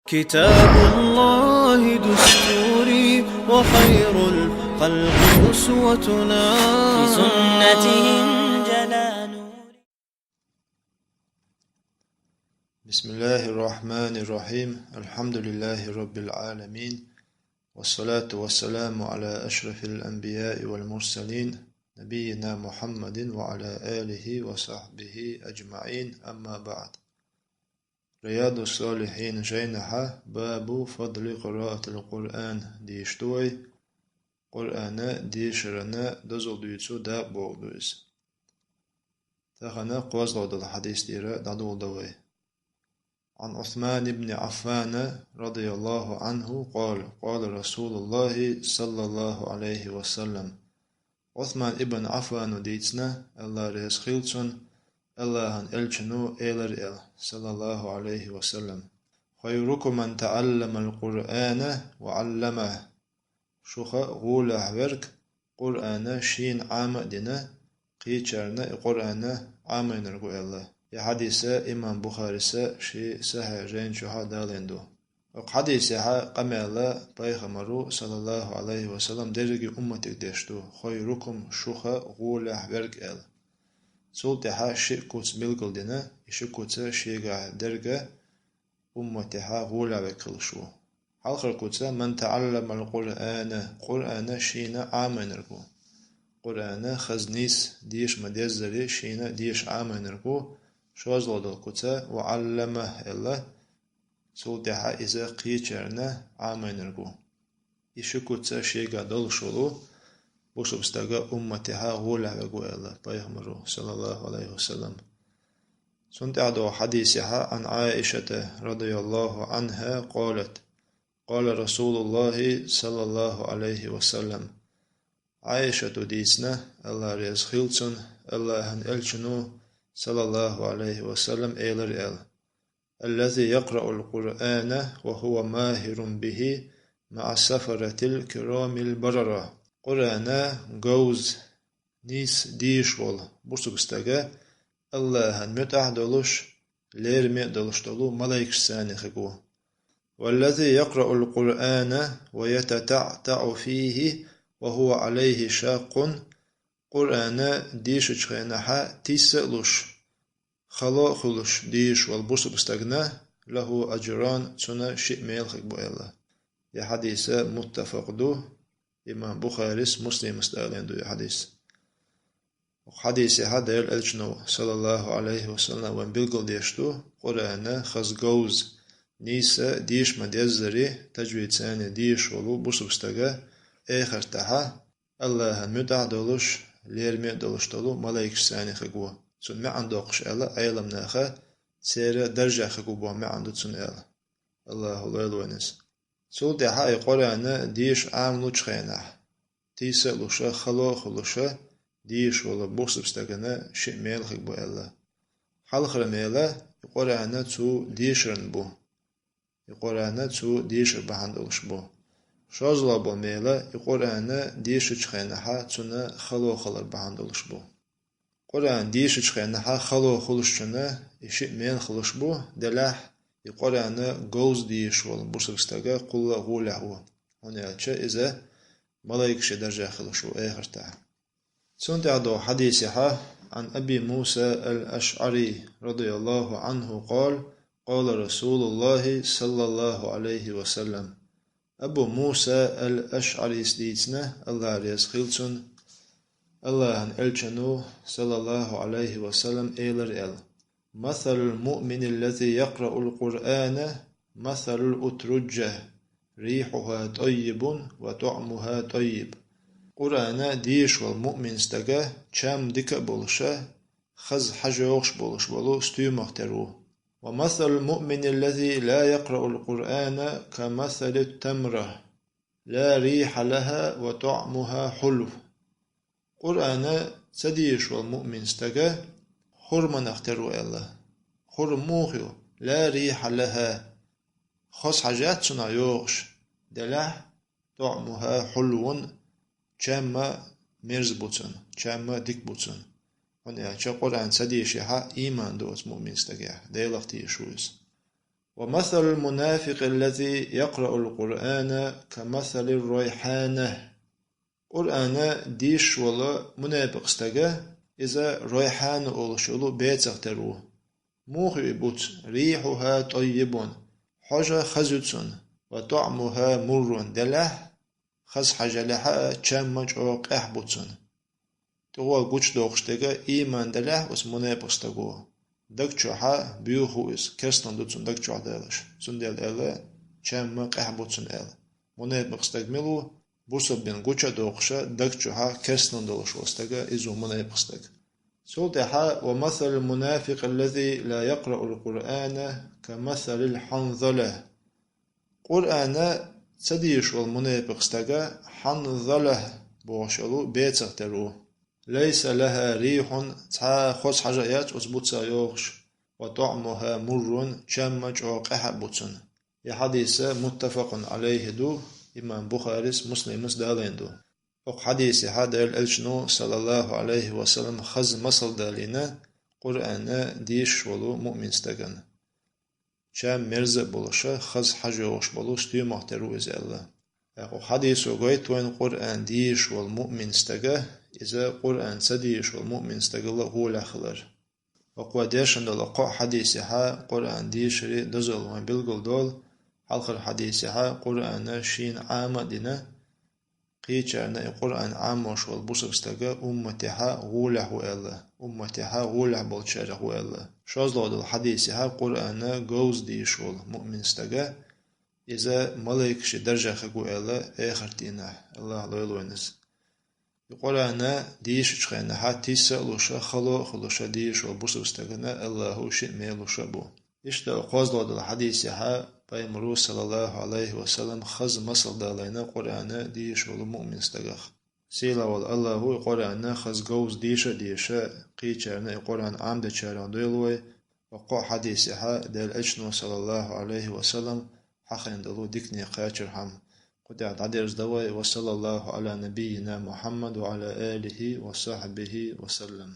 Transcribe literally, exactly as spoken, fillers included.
كتاب الله دستوري وخير الخلق أسوتنا. بسنته انجلى نوري. بسم الله الرحمن الرحيم. الحمد لله رب العالمين. والصلاة والسلام على أشرف الأنبياء والمرسلين، نبينا محمد وعلى آله وصحبه أجمعين. أما بعد. Риядус-Салихьин жайнахьа باب فضل قراءة القرآن дийш ду вай, Къуръана дешаран дозал дуьйцу дакъа бохург ду иза. Тахан кхозлагӀа долу хьадис тӀера дӀадоло вай. عن عثمان بن عفان رضي الله عنه قال: قال رسول الله صلى الله عليه وسلم. Ӏусман ибн Ӏаффана дийцина, Алла реза хила цунна, Аллахьан элчано элира аьлла, саллаллаху Ӏалайхи ва саллам: خيركم من تعلم القرآن وعلمه. Шух гӀолехь верг Къуръана шена Ӏама а дина, кхечарна и Къуръана Ӏамийнарг ву аьлла. И хьадис имам Бухарис шен сахьихь жайна чохь далийна ду. Оцу хьадисехь къамел, пайхамаро, саллаллаху Ӏалайхи ва саллам, дерриге умматиг деш ду: خيركم, шух гӀолехь верг аьлла. Цул тӀаьхьа ши куц билгалдина, и ши куц шегахь дерг умматехь гӀолехь верг хилуш ву. Хьалхара куц: من تعلم القرآن, Къуръана шена Ӏамийнарг ву. Къуръана хаза нийса деша ма-деззара шена деша Ӏамийнарг ву, шозлагӀа долу куц: وعلمه аьлла, цул тӀаьхьа иза кхечарна Ӏамийнарг ву. И ши куц шегахь долуш волу бусалба стаг умматехь гӀолехь верг ву аьлла пайхамаро, саллаллаху Ӏалайхи ва саллам. Цунна тӀаьхьа долу хьадисехь عن عائشة رضي الله عنها قالت: قال رسول الله صلى الله عليه وسلم. Ӏайшата дийцина, Алла реза хила цунна, Аллахьан элчано, саллаллаху Ӏалайхи ва саллам, элира аьлла: الذي يقرأ القرآن وهو ماهر به مع السفرة الكرام البررة. Къуръана говза, нийса деша волу бусалба стаг Аллахьан муьтӀахь а долуш, лераме а долуш долу малайкашца цхьаьна хиг ву. والذي يقرأ القرآن ويتتعتع فيه وهو عليه شاق. Къуръана дешачу хенахь тийсса а луш, хало а хуьлуш дийш волу бусалба стагана, له أجران, цунна шиъ мела хиг бу аьлла. И хьадис муттафакъ ду, имам Бухарис, Муслимас далийна ду и хьадис. Хьадисехь Делан элчано, саллаллаху Ӏалайхи ва саллам, вайн билгалдеш ду, Къуръана хаза говза, нийса деша ма-деззара, тажвидца дийш волу бусалба стаг эхартахь Аллахьан муьтӀахь а долуш, лераме а долуш долу малайкашца цхьаьна хиг ву. Цунна маьӀна доккхуш аьлла Ӏеламнаха, церан даржехь хиг ву боху маьӀна ду цунна аьлла. Аллахьа лойла вайна иза. Цул тӀаьхьа и Къуръана деша Ӏамалучу хенахь, тийсса а луш, хало а хуьлуш, дийш волу бусалба стагана шиъ мела хиг бу аьлла. Хьалхара мела и Къуръана цу дешаран бу. И Къуръана цу дешар бахьана долуш бу. ШозлагӀа болу мела и Къуръана дешачу хенахь цунна хало хилар бахьана долуш бу. Къуръана дешачу хенахь хало хуьлушчунна и шиъ мела хуьлуш бу, делахь и Къуръана говза дийш волу бусалба стаг кхулла гӀолехь ву, хӀунда аьлча иза малайкашан даржехь хилуш ву эхартахь. Цунна тӀаьхьа долу хьадисехь عن أبي موسى الأشعري رضي الله عنه قال: قال رسول الله صلى الله عليه وسلم. Абу Муса ал-АшӀарис дийцина, Алла реза хила цунна, Аллахьан элчано, саллаллаху Ӏалайхи ва саллам, элира аьлла: مثل المؤمن الذي يقرأ القرآن مثل الأترجة، ريحها طيب وطعمها طيب. Къуръана деша волу муъмин стаг чам дика а болуш, хаза хьаж йогӀуш болуш болу стоьмах тера ву. ومثل المؤمن الذي لا يقرأ القرآن كمثل التمرة، لا ريح لها وطعمها حلو. Къуръана ца деша волу муъмин стаг хурманах тера ву аьлла. Хурма муха ю? لا ريح لها. Хоза хьаж яц цунах йогӀуш, делахь, طعمها حلو, чам а мерза бу цуьнан, чам а дика бу цуьнан. ХӀунда аьлча Къуръан ца дешахь, ийман ду оцу муъмин стагехь, Делах тешаш ву иза. ومثل المنافق الذي يقرأ القرآن كمثل الريحانة. Къуръан дешаш вола мунепикъ стаг, иза райхьана олуш йолу бецах тера ву. Муха ю и буц? ريحها طيب, хьожа хаза ю цуьнан, وطعمها مر, делахь, хаза хьажалехь а, чам а чӀогӀа къаьхьа бу цуьнан. ТӀехула гучудоккхуш дерг, ийман делахь оцу мунепикъ стаго, даг чохь боьха ву иза, керстанал ду цуьнан даг чохь далаш. Цундела аьлла, чам а къаьхьа бу цуьнан аьлла. Мунепикъ стаг мила ву? Бусалба дин гучудоккхуш, даг чохь керстанал долуш волу стаг, иза ву мунепикъ стаг. Цул тӀаьхьа: ومثل المنافق الذي لا يقرأ القرآن كمثل الحنظلة. Къуръан ца дешаш волу мунепикъ стаг хьанзалахь бохуш йолу бецах тера ву. ليس لها ريح, цхьа хоза хьожа а яц оцу буца йогӀуш, وطعمها مر, чам а чӀогӀа къаьхьа бу цуьнан. И хьадис متفق عليه ду, имам Бухарис, Муслимас далийна ду. Окху хьадисехь Делан Элчано, саллаллаху Ӏалайхи ва саллам, хаза масал далийна Къуръан дешаш волу муъмин стагана. Чам мерза а болуш, хаза хьожа йогӀуш болу стоьмах тера ву иза аьлла. ТӀаккха хьадисо гойту вайна Къуръан дешаш волу муъмин стаг, иза Къуръан ца дешаш волу муъмин стагал гӀолехь хилар. Окхо дешна долу кхо хьадисехь Къуръан дешаре дозалла вайна билгалдолу, хьалхара хьадисехь Къуръан шена Ӏама а дина, кхечарна и Къуръан Ӏамош волу бусалба стаг умматехь гӀолехь ву аьлла, умматехь гӀолехь болчарех ву аьлла. ШозлагӀа долу хьадисехь Къуръан говза дешаш волу муъмин стаг, иза малайкашийн даржехь хир ву аьлла, эхарт дийнахь, АллахӀа лойла вайна иза. И Къуръан дешачу хенахь тиса а луш, хало а хуьлуш дешаш волу бусалба стагана АллахӀа шиъ мел луш а бу. Иштта кхозлагӀа долу хьадисехь Пайхамаро, саллаллаху Ӏалайхи ва саллам, хаза масал далийна Къуръан дешаш волу муъмин стагах. Сийлахь волу АллахӀа и Къуръан хаза говза деша а деша, кхечарна и Къуръан Ӏамадечарех дойла вай, ва кхо хьадисехь Делан Элчано, саллаллаху Ӏалайхи ва саллам, хьахийна долу дикане кхачархьама. Кху тӀехь дӀадерзадо вай. وصلى الله على نبينا محمد وعلى آله وصحبه وسلم.